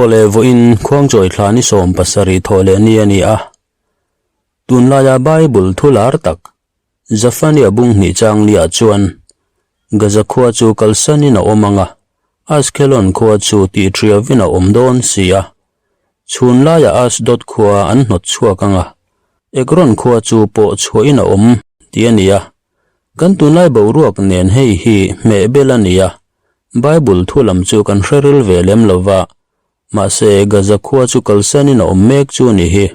Awle vawiin Khuangchawi thla ni 70 thawh leh ni a ni a. Tunlaia Bible thu lar tak Zephaniah bung hnih chang liah chuan Gaza khua chu kalsanin a awm ang a, Ashkelon khua chu tihṭiavin a awm dawn si a. Chhun laiah Ashdod khua an hnawt chhuak ang a, Ekron khua chu pawh chhuahin a awm tih a ni a. Kan tunlai boruak nen hei hi hmehbel a ni a, Bible thu lam chu kan hre ril ve lem lo va, mahse Gaza khua chu kalsanin a awm mek chu a ni hi.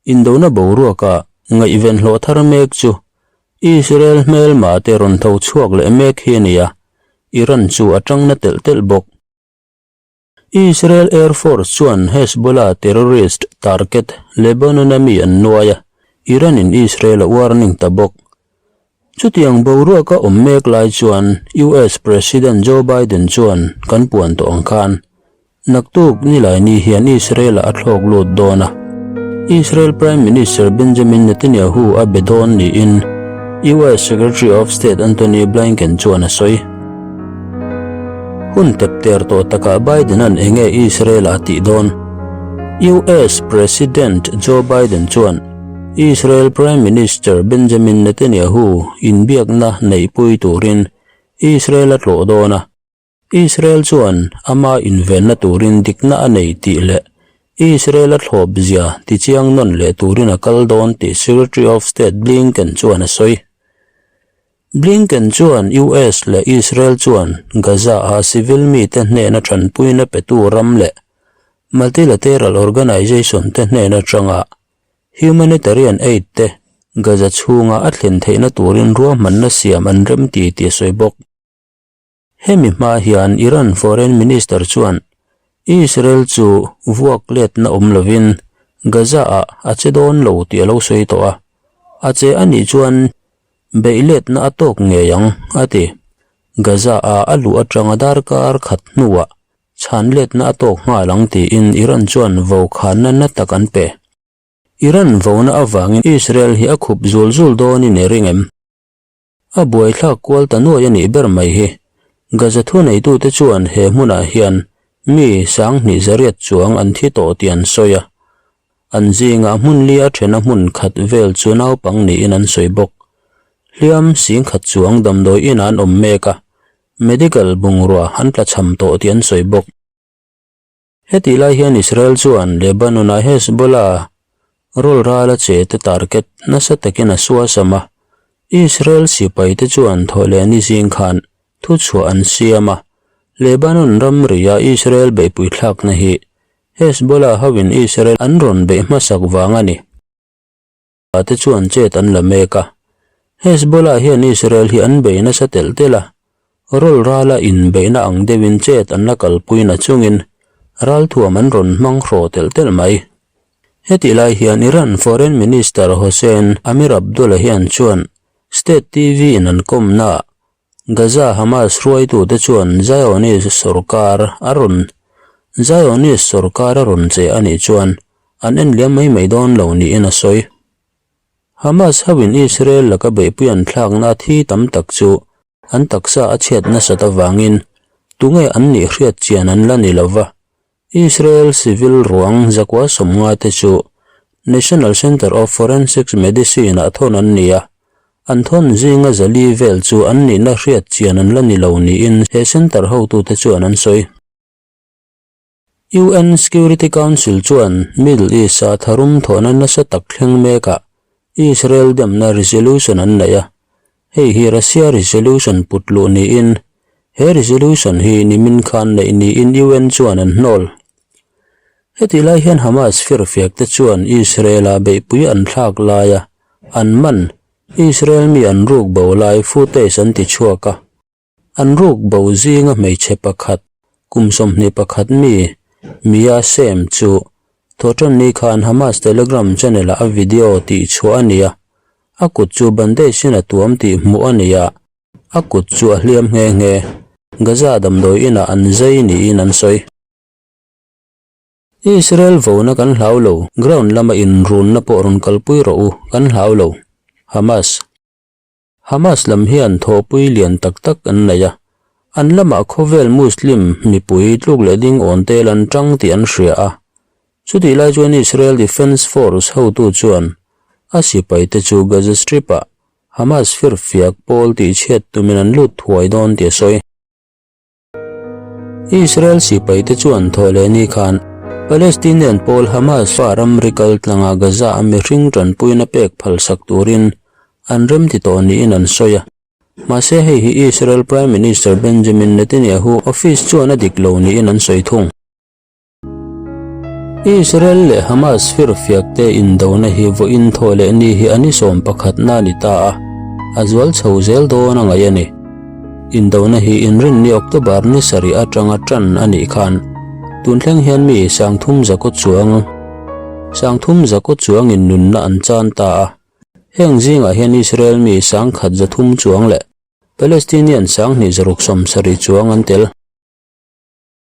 Indona boruaka ngaihven hlawh thar mek chu Israel hmelma te rawn tho chhuak leh mek hi a ni a, Iran chu a tang na telh telh bawk. Israel Air Force chuan Hezbollah terrorist target Lebanon-a mi an nuai a, Iran-in Israel a warning ta bawk. Chutiang boruaka awm mek lai chuan US President Joe Biden chuan kan puan tawh ang khan naktuk Nilaini hian Israel-ah a thlawk lut dawn a. Israel Prime Minister Benjamin Netanyahu a be dawn niin US Secretary of State Antony Blinken chuan a sawi. Hun tep ter tawh takah Biden-a'n eng nge Israel-ah a tih dawn? US President Joe Biden chuan Israel Prime Minister Benjamin Netanyahu inbiakna neihpui turin Israel a tlawh dawn a. Israel chuan ama invenna turin dikna a nei tih leh Israel a thlawp zia tichiang nawn leh turin a kal dawn tih Secretary of State Blinken chuan a sawi. Blinken chuan US leh Israel chuan Gaza-a civil mite hnena tanpuina petu ram leh multilateral organization te hnen atanga humanitarian aid te Gaza chhunga a thlen theihna turin ruahmanna siam an remti tih a sawi bawk. Hemi hma hian Iran Foreign Minister chuan Israel chu vuak letna awm lovin Gaza-ah a che dawn lo tih a lo sawi tawh a, a che a nih chuan beih letna a tawk ngei ang, a ti. Gaza-ah a luh atanga darkar khat hnuah chhan letna a tawk nghal ang tiin Iran chuan vokhanna na tak an pe. Iran vona avangin Israel hi a khup zul zul dawnin i ring em? A buaithlak kual ta nuai a nih ber mai hi. Gaza thuneitute chuan he hmunah hian mi 20 zariat chuang an thi tawh tih an sawi a. An zingah hmun li a thena hmun khat vel chu naupang niin an sawi bawk. Hliam 10,000 chuang damdawi inah an awm mek a, medical bungrua an tlachham tawh tih an sawi bawk. Hetih lai hian Israel chuan Lebanon-ah Hezbollah rawl rala che te target nasa takin a suasam a, Israel sipaite chuan thawhlehni zing khan thuchhuah an siam a, Lebanon ramria Israel beihpui thlakna hi Hezbollah hoin Israel an rawn beih hmasak vang a ni. te chuan chet an la mek a. Hezbollah hian Israel hi an bei nasa telh telh a, rawl rala inbeihna ang deuhin chet an la kalpui na chungin ralthuam an rawn hmang hraw telh telh mai. Hetih lai hian Iran Foreign Minister Hossein Amirabdollahian chuan State TV in an kawmnaah Gaza Hamas hruaitute chuan Zionist sorkar a rawn Zionist sorkar a rawn che a nih chuan an en liam mai mai dawn lo niin a sawi. Hamas hoin Israel laka beihpui an thlakna thi tam tak chu an taksa a chhiat nasat avangin tunge an nih hriat chian an la ni lova. Israel civil ruang zakua 50 te chu National Center of Forensic Medicine-ah thawn an ni a, an thawn zinga zali vel chu an nihna hriat chian an la ni lo niin he center hotute chuan an sawi. UN Security Council chuan Middle East-a tharum thawhna nasa tak thleng mekah Israel demna resolution an neih a, hei hi Russia resolution put luh niin he resolution hi nimin khan neih niin UN chuan an hnawl. Hetih lai hian Hamas firfiak te chuan Israel-a beihpui an thlak laia an man Israel mi an ruk bo lai footage an ti chhuak a. An ruk bo zinga hmeichhe pakhat, kum 21 mi, Mia Sem chu Thawhtanni khan Hamas Telegram channel-ah a video tih chhuah a ni a, a kut chu bandage-in a tuam tih hmuh a ni a, a kut chu a hliam nghe nghe. Gaza damdawi inah an zai niin an sawi. Israel vona kan hlau lo, ground lama inrunna pawh rawn kalpui rawh u, kan hlau lo. Hamas. Hamas lam hian thawhpui lian tak tak an nei a, An lamah khawvel Muslim mipui tluk leh ding awn tel an tang tih an hria a. Chutih lai chuan Israel Defence Force hotu chuan a sipaite chu Gaza Strip-ah Hamas firfiak pawl tihchhiat tumin an lut thuai dawn tih a sawi. Israel sipaite chuan thawhlehni khan Palestinian pawl Hamas fa ramri kal tlanga Gaza-a mihring tanpuina pek phalsak turin an remti tawh niin an sawi a. Mahse hei hi Israel Prime Minister Benjamin Netanyahu office chuan a dik lo niin an sawi thung. Israel leh Hamas firfiakte indona hi vawiin thaw leh ni hi a ni sawm pakhatna a ni ta a, a zual chho zel dawn a ngaih a ni. Indona hi inrinni October ni sarih atanga tan a nih khan tun thleng hian mi 3000 zakaw chuang 3000 zakaw chuangin nunna an chan ta a, heng zingah hian Israel mi 1300 chuang leh Palestinian 2670 chuang an tel.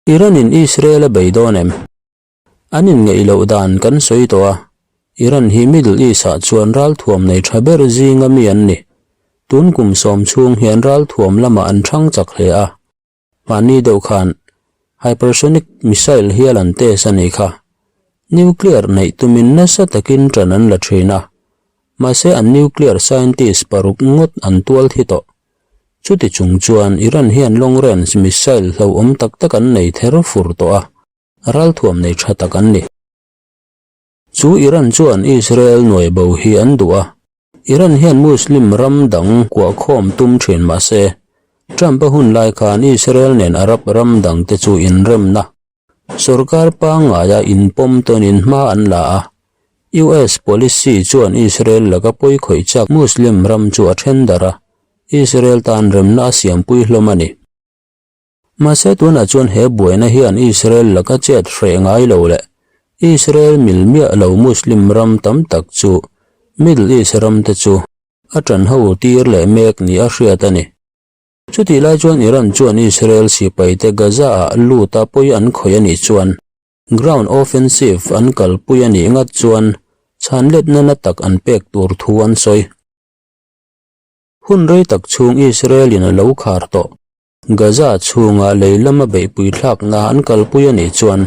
Iran-in Israel a bei dawn em? An inngeih loh dan kan sawi tawh a, Iran hi Middle East-ah chuan ralthuam nei tha ber zinga mi an ni. Tun kum sawm chhung hian ralthuam lamah an thang chak hle a, mahni deuh khan hypersonic missile hial an test a nih kha. Nuclear neih tumin nasa takin ṭan an la ṭhin a, mahse an nuclear scientist paruk ngawt an tual thi tawh. Chuti chung chuan Iran hian long range missile hlauhawm tak tak an nei ther fur tawh a, ralthuam nei tha tak an ni. Chu Iran chuan Israel nuai bo hi an duh a, Iran hian Muslim ram dang kuahkhawm tum thin mah se, Trump-a hun lai khan Israel nen Arab ram dangte chu inremna Sorkar pangngaia inpawm tawnin hma an la a, US policy chuan Israel laka pawi khawih chak Muslim ram chu a then darh a, Israel tan remna a siampui hlawm a ni. Mahse tunah chuan he buaina hian Israel laka chet hreh ngai lo leh Israel mil miah lo Muslim ram tam tak chu Middle East ram te chu a ṭan ho tir leh mek ni a hriat a ni. Chutih lai chuan Iran chuan Israel sipaite Gaza-ah luta pawi an khawih a nih chuan ground offensive an kalpui a nih ngat chuan chhanletna na tak an pek tur thu an sawi. Hun rei tak chhung Israel-in a lo khar tawh. Gaza chhunga lei lama beihpui thlakna an kalpui a nih chuan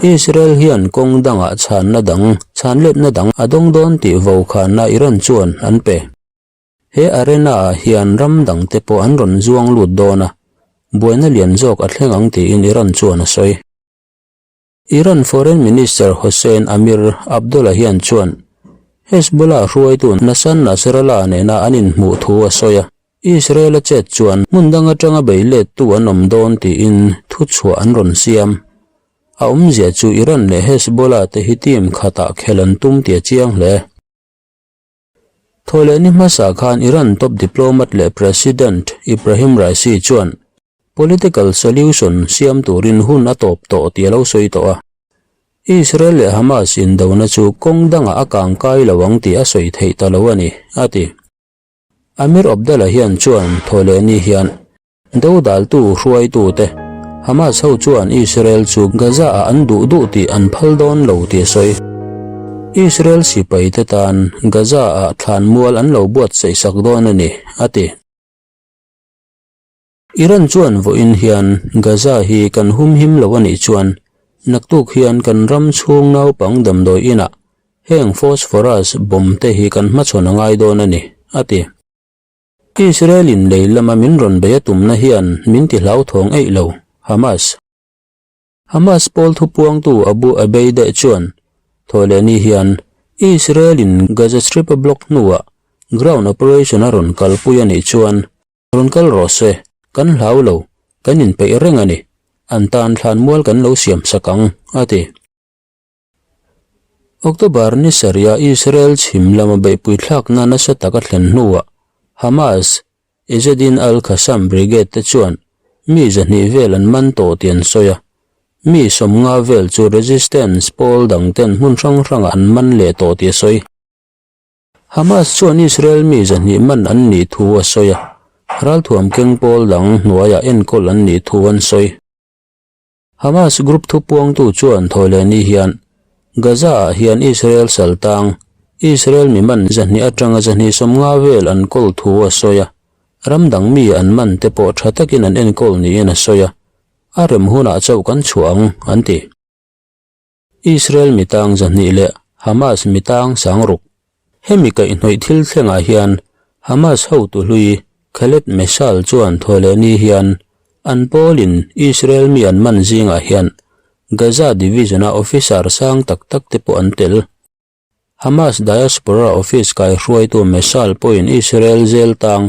Israel hian kawng dangah chhanna dang, chhanletna dang a dawng dawn tih vokhanna Iran chuan an pe. He arena-ah hian ram dangte pawh an rawn zuang lut dawn a, buaina lian zawk a thleng ang tiin Iran chuan a sawi. Iran Foreign Minister Hossein Amir Abdollahian chuan Hezbollah hruaitu Nassan Nasrallah nena an inhmuh thu a sawi a, Israel a chet chuan hmun dang atanga bei lettu an awm dawn tiin thuchhuah an rawn siam. A awmzia chu Iran leh Hezbollah te hi team khatah khel an tum tih a chiang hle. Thawhlehni hmasa khan Iran top diplomat leh President Ibrahim Raisi chuan political solution siam turin hun a tawp tawh tih a lo sawi tawh a. Israel leh Hamas indona chu kawng dangah a kangkai lo ang tih a sawi theih ta lo a ni, a ti. Amir Abdollahian chuan thawhlehni hian Dodaltu hruaitute, Hamas ho chuan Israel chu Gaza-ah an duh duh tih an phal dawn lo tih a sawi. Israel sipaite tan Gaza-ah thlanmual an lo buatsaih sak dawn a ni, a ti. Iran chuan vawiin hian Gaza hi kan humhim lo a nih chuan naktuk hian kan ram chhung naupang damdawi inah heng phosphorus bomb te hi kan hmachhawn a ngai dawn a ni, a ti. Israel-in lei lama min rawn bei a tumna hian min ti hlauthawng eih lo, Hamas. Hamas pawl thupuangtu Abu Abeideh chuan Thawhlehni hian Israel-in Gaza Strip a block hnuah ground operation a rawn kalpui a nih chuan rawn kal rawh se, kan hlau lo, kan inpeih reng a ni, an tan thlanmual kan lo siamsak ang, a ti. October ni sarih-a Israel chhim lama beihpui thlakna nasa tak a thlen hnuah Hamas, Izzedine al-Qassam Brigade te chuan mi 200 vel an man tawh tih an sawi a, mi 50 vel chu resistance pawl dangten hmun hrang hrangah an man leh tawh tih a sawi. Hamas chuan Israel mi 200 man an nih thu a sawi a, ralthuam keng pawl dang hnuaiah enkawl an nih thu an sawi. Hamas group thupuangtu chuan Thawhlehni hian Gaza-ah hian Israel saltang, Israel mi man 200 atanga 250 vel an kawl thu a sawi a. Ram dang mi an man te pawh tha takin an enkawl niin a sawi a, a rem hunah chauh kan chhuah ang, an ti. Israel mitang 200 leh Hamas mitang 6000. Hemi kaihhnawih thil thlengah hian Hamas hotu hlui Khaled Meshaal chuan thawhlehni hian an pawlin Israel mi an man zingah hian Gaza Division-a officer sang tak tak te pawh an tel. Hamas Diaspora Office kaihruaitu Meshaal pawhin Israel zel tang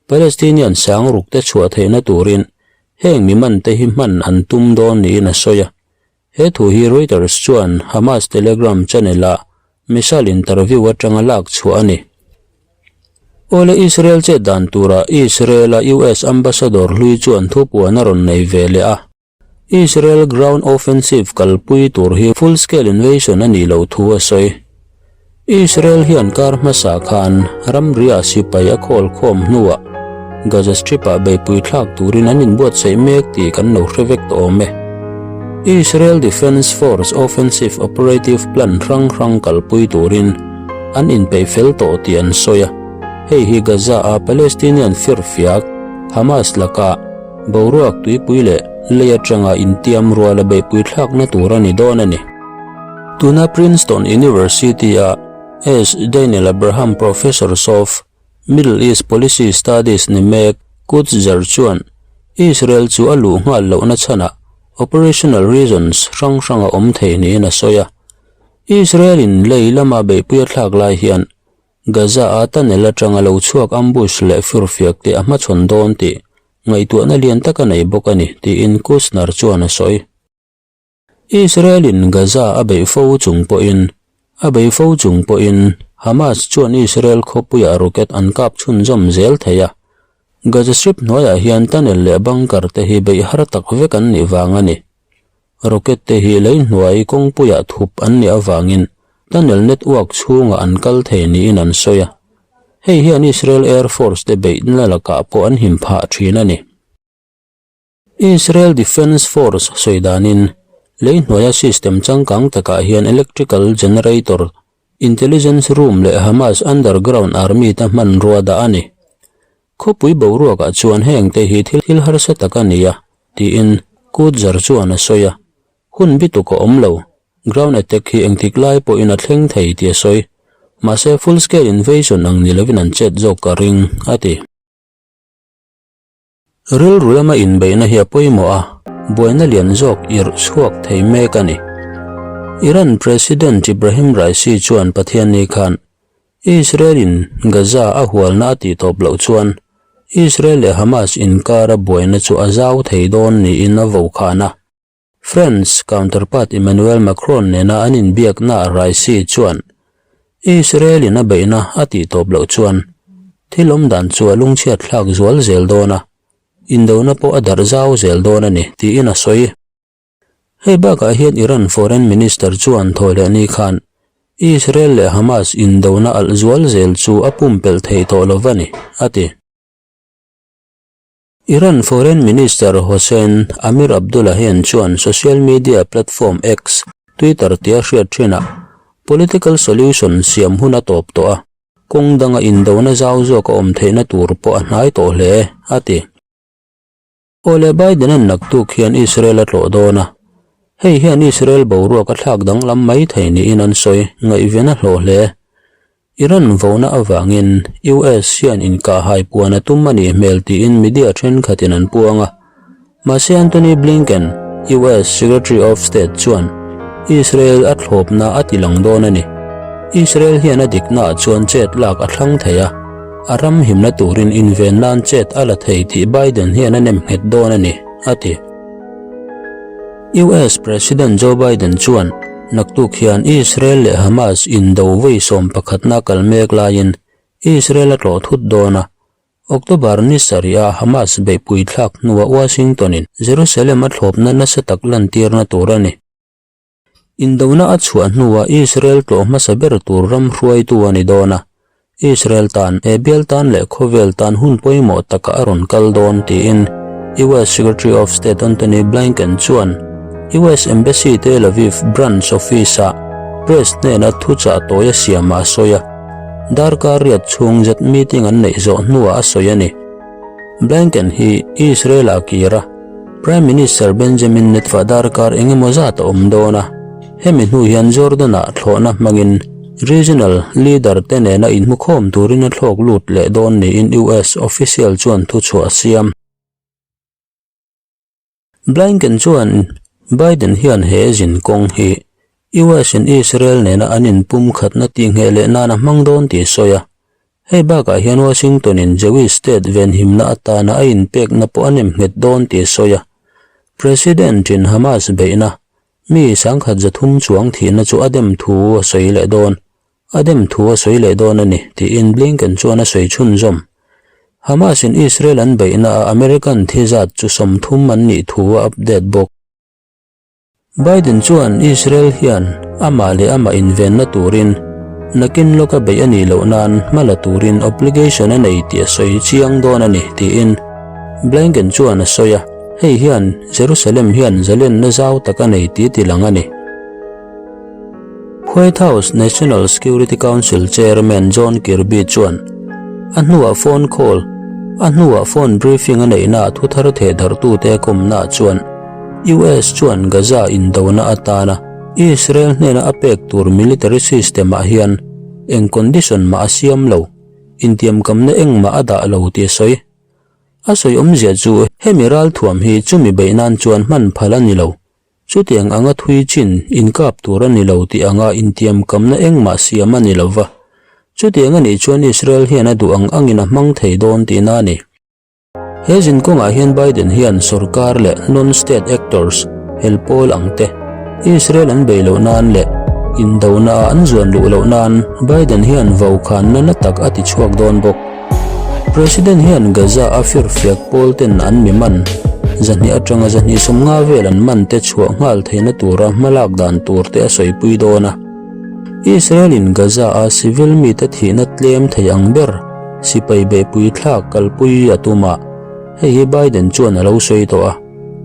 Palestinian 6000 te chhuah theihna turin heng mi mante hi hman an tum dawn niin a sawi a. He thu hi Reuters chuan Hamas Telegram channel-ah Meshaal interview atanga lak chhuah a ni. Awle Israel chet dan turah Israel-a US ambassador hlui chuan thupuan a rawn nei ve leh a. Israel ground offensive kalpui tur hi full scale invasion a nih loh thu a sawi. Israel hian kar hmasa khan ramria sipai a khawl khawm hnuah Gaza Strip-ah beihpui thlak turin an inbuatsaih mek tih kan lo hre vek tawh awm e. Israel Defence Force offensive operative plan hrang hrang kalpui turin an inpeih fel tawh tih an sawi a, hei hi Gaza-a Palestinian firfiak Hamas lakah Boruak tuipui leh lei atanga intiam ruala beihpui thlakna tur a ni dawn a ni. Tuna Princeton University-a S. Daniel Abraham Professors of Middle East Policy Studies ni mek Kutzer chuan Israel chu a luh nghal lohna chhanah operational reasons hrang hrang a awm thei niin a sawi a. Israel-in lei lama beihpui a thlak lai hian Gaza-a tunnel atanga lo chhuak ambush leh firfiak te a hmachhawn dawn tih ngaihtuahna lian tak a nei bawk a ni, tiin Kushner chuan a sawi. Israel-in Gaza a beih fo chung pawhin a bei fo chung pawhin Hamas chuan Israel khawpuiah rocket an kap chhunzawm zel thei a, Gaza Strip hnuaiah hian tunnel leh bunker te hi beih har tak vek an nih vang a ni. Rocket te hi lei hnuai kawngpuiah thup an nih avangin tunnel network chhungah an kal thei niin an sawi a. Hei hian Israel Air Force te beihna lakah pawh an him phah thin a ni. Israel Defence Force sawi danin lei hnuaia system changkang takah hian electrical generator, intelligence room leh Hamas underground army te hmanrua dah a ni. Khawpui boruakah chuan hengte hi thil harsa tak a ni a, tiin Kutzer chuan a sawi a. Hun bituk a awm lo, ground attack hi engtik lai pawhin a thleng thei tih a sawi. Mahse full scale invasion ang ni lovin an chet zawk ka ring, a ti. Rilru lama inbeihna hi a pawimawh a, buaina lian zawk irh chhuak thei mek a ni. Iran President Ibrahim Raisi chuan Pathianni khan Israel-in Gaza a hualna a tihtawp loh chuan Israel leh Hamas inkara buaina chu a zau thei dawn niin a vokhan a. France counterpart Emmanuel Macron nena an inbiaknaah Raisi chuan Israel-in a beihna a tihtawp loh chuan thil awm dan chu a lungchhiat thlak zual zel dawn a, indona pawh a darh zau zel dawn a ni, tiin a sawi. Hei bakah hian Iran Foreign Minister chuan thawhlehni khan Israel leh Hamas indona alh zual zel chu a pumpelh thei tawh lo va ni, a ti. Iran Foreign Minister Hossein Amir Abdollahian chuan social media platform X, Twitter tia hriat thinah political solution siam hun a tawp tawh a, kawng danga indona zau zawk a awm theihna tur pawh a hnai tawh hle, a ti. Awle Biden-a'n naktuk hian Israel a tlawh dawn a, hei hian Israel boruak a thlak danglam mai thei niin an sawi ngaihven a hlawh hle. Iran vona avangin US hian inkahhai puan a tum a nih hmel tiin media thenkhatin an puang a. Mahse Antony Blinken, US Secretary of State chuan Israel a thlawpna a ti lang dawn a ni. Israel hian a diknaah chuan chet lak a thlang thei a, a ram himna turin inven nan chet a la thei tih Biden hian a nem nghet dawn a ni, a ti. US President Joe Biden chuan naktuk hian Israel leh Hamas indo vawi sawmpakhatna kal mek laiin Israel a tlawh thut dawn a, October ni sarih a Hamas beihpui thlak hnuah Washington-in Jerusalem a thlawpna nasa tak lantirna tur a ni. Indona a chhuah hnuah Israel tlawh hmasa ber tur ram hruaitu a ni dawn a, Israel tan, he bial tan leh khawvel tan hun pawimawh takah a rawn kal dawn tiin US Secretary of State Antony Blinken chuan US Embassy Tel Aviv branch office-ah press hnena thuchah tawi a siamah a sawi a. Darkar riat chhung zet meeting an neih zawh hnuah a sawi a ni. Blinken hi Israel-ah kir a, Prime Minister Benjamin Netva darkar engemaw zat a awm dawn a, hemi hnu hian Jordan-ah thlawhna hmangin regional leader te nena inhmukhawm turin a thlawk lut leh dawn niin US official chuan thuchhuah a siam. Blinken chuan Biden hian he zin kawng hi US in Israel nena an inpumkhatna tihngheh leh nan a hmang dawn tih a sawi a. Hei bakah hian Washington in Jewish state venhimna atana a inpekna pawh a nemnghet dawn tih a sawi a. President in Hamas beihna mi sangkhat 300 chuang thihna chu a dem thu a sawi leh dawn. A dem thu a sawi leh dawn a ni, tiin Blinken chuan a sawi chhunzawm. Hamas-in Israel an beihnaah American thi zat chu 30 an nih thu a update bawk. Biden chuan Israel hian amah leh amah invenna turin nakin lawka beih a nih loh nan hma la turin obligation a nei tih a sawi chiang dawn a ni, tiin Blinken chuan a sawi a, hei hian Jerusalem hian zalenna zau tak a nei tih a tilang a ni. White House National Security Council Chairman John Kirby chuan a hnuah phone call a hnuah phone briefing a neihnaah thu thar thehdarhtute a kawmnaah chuan US chuan Gaza indona atana Israel hnena a pek tur military system-ah hian eng condition mah a siam lo, intiamkamna engmah a dah lo tih a sawi. A sawi awmzia chu hemi ralthuam hi chumi beih nan chuan hman phal a ni lo. Chutiang anga thui chin inkap tur a ni lo tih anga intiamkamna engmah siam a ni lo va. Chutiang a nih chuan Israel hian a duh ang angin a hmang thei dawn tihna a ni. He zin kawngah hian Biden hian sorkar leh non-state actors, hel pawl ang te, Israel an bei loh nan leh indona ah an zuan luh loh nan Biden hian vaukhanna na tak a ti chhuak dawn bawk. President hian Gaza a firfiak pawl ten an mi man, 200 atanga 250 vel an man te chhuah nghal theihna tura hmalak dan tur te a sawipui dawn a. Israel in Gaza a civil mite thihna tlem thei ang ber sipai beihpui thlak kalpui a tum a, hei hi Biden chuan a lo sawi tawh a,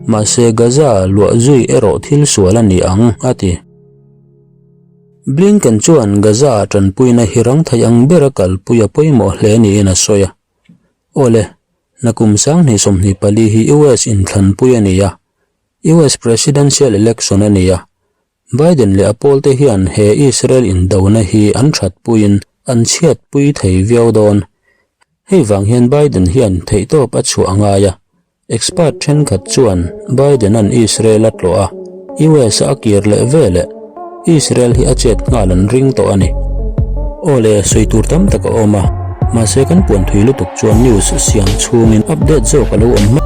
mahse Gaza luah zui erawh thil sual a ni ang, a ti. Blinken chuan Gaza-a tanpuina hi rang thei ang bera kalpui a pawimawh hle niin a sawi a. Awle, nakum 2024 hi US inthlanpui a ni a, US Presidential Election a ni a. Biden leh a pawlte hian he Israel indona hi an thatpuiin an chhiatpui thei viau dawn. Hei vang hian Biden hian theihtawp a chhuah a ngai a, Expert thenkhat chuan Biden-a'n Israel a tlawh a, US-a a kir leh veleh Israel hi a chet nghal an ring tawh a ni. Aw le, sawi tur tam tak a awm a, mahse kan puan thui lutuk chuan news siam chhungin update zawk a lo awm hma.